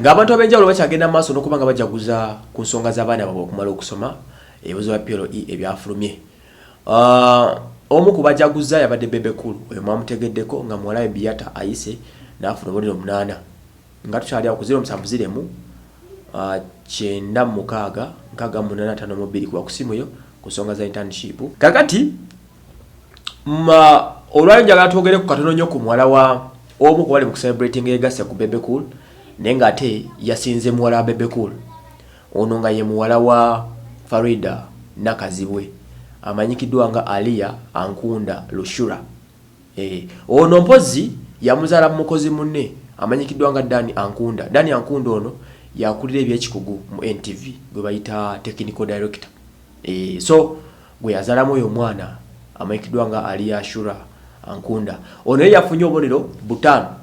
Ng'abantu ab'enjawulo bakyagenda mu maaso n'okuba nga bajaguza ku nsonga z'abaana baabwe okumala okusoma ebibuuzo bya PLE ebyafulumye. Omu ku bajaguzza yabadde Bebe Cool, oyo mwamutegeddeko nga muwala we Beata ayise n'afuna obubonero omunaana. Nga tukyali awo ku 070 96 68 52 kuba ku ssimu eyo ku nsonga za internship. Kakati olwali njagala twogere ku katono nnyo ku muwala wa omu ku bali mu kucelebrating yegasse ku Bebe Cool naye ng'ate yasinze muwala wa Bebe Cool ono nga ye muwala wa Farida Nakazibwe amanyikiddwa nga Aliya Ankunda Lushura. Eh, ono mpozzi yamuzaala mu mukozi munne amanyikiddwa nga Dan Ankunda. Dan Ankunda ono yakulira ebyekikugu mu NTV gwe bayita technical director. Eh, so gwe yazaalamu oyo omwana amanyikiddwa nga Aliya Ashura Ankunda. Ono ye yafunye obubonero butaano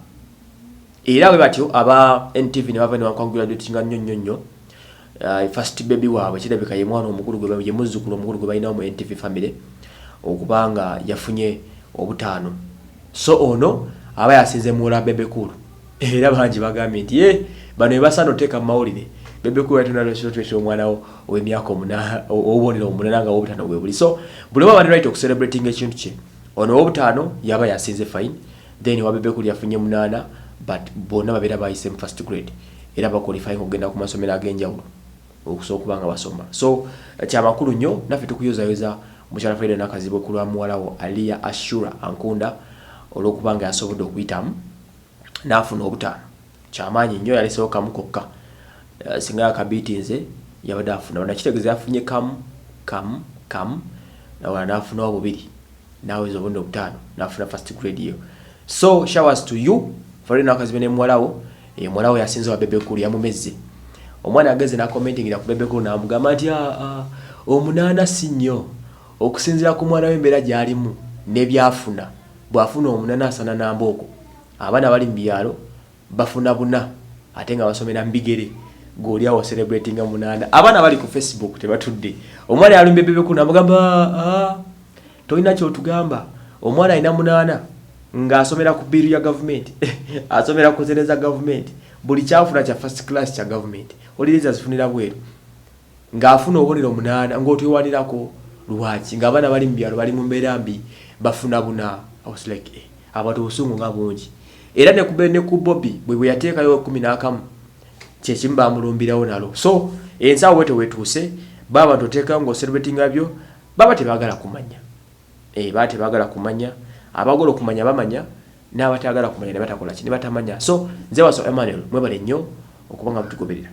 era bwe batyo aba NTV ne bava ne bamucongratulatinga nnyo nnyo nnyo. First baby waabwe kirabika ye mwana omukulu gwe ye muzzukulu omukulu gwe balinawo mu NTV family okuba nga yafunye obutaano. So ono aba yasinze muwala Bebe Cool era bangi bagambye nti ye bano bebasaana oteeka mu mawulire. Bebe Cool yatunalosotwetera omwana wo ow'emyaka obubonero omunana nga obutaano bwe buli. So buli omu aba ne right okucelebrating ekintu kye. Ono ow'obutaano yaba yasinze fine, then owa Bebe Cool yafunye munaana, but bonna babeera bayise mu first grade era baqualifying okugenda ku masomero ag'enjawulo okusobola okuba nga basoma. So kyamakulu nnyo naffe tukuyozayoza mukyala Farida Nakazibwe ku lwa muwala wo Aliya Ashura Ankunda olw'okuba nga yasobodde okuyitamu n'afuna obutaano. Kyamaanyi nnyo, yalesewo kamu kokka. Singa yakabiitinze yabadde afuna bana, kitegeeza yafunye kamu kamu kamu nawala n'afunawo bubiri n'aweza obubonero butaano n'afuna first grade yo. So showers to you Farida Nakazibwe ne muwala wo. Muwala wo yasinze wa Bebe Cool, yamumezze. Omwana ageze n'akomentingira ku Bebe Cool n'amugamba nti omunaana si nnyo okusinziira ku mwana w'embeera gy'alimu n'ebyafuna. Bw'afuna omunana asana nambooko. Abaana bali mu byalo bafuna buna ate nga basomera mu bigere, g'oli awo celebratinga munaana. Abaana bali ku Facebook tebatudde. Omwana yalumbye Bebe Cool n'amugamba tolina ky'otugamba, omwana alina munaana ng'asomera ku biiru ya gavumenti, asomera ku ssente za gavumenti, buli kyafuna kya first class kya gavumenti, holidays azifunira bweru, ng'afuna obubonero munaana ng'otwewanirako lwaki ng'abaana bali mu byalo bali mu mbeera mbi bafuna buna. I was like, abantu obusungu nga bungi. Era ne ku Bobi bwe yateekayo 11 kyekimu bamulumbirawo nalo. So ensawo bwetyo wetuuse, baba abantu oteekayo ng'ocelebratinga byo baba tebaagala kumanya. Baba tebaagala kumanya, abaagala okumanya bamanya, n'abatagala kumanya ne batakola ki ne batamanya. So nze Waso Emmanuel, mwebale nnyo okuba nga mutugoberera.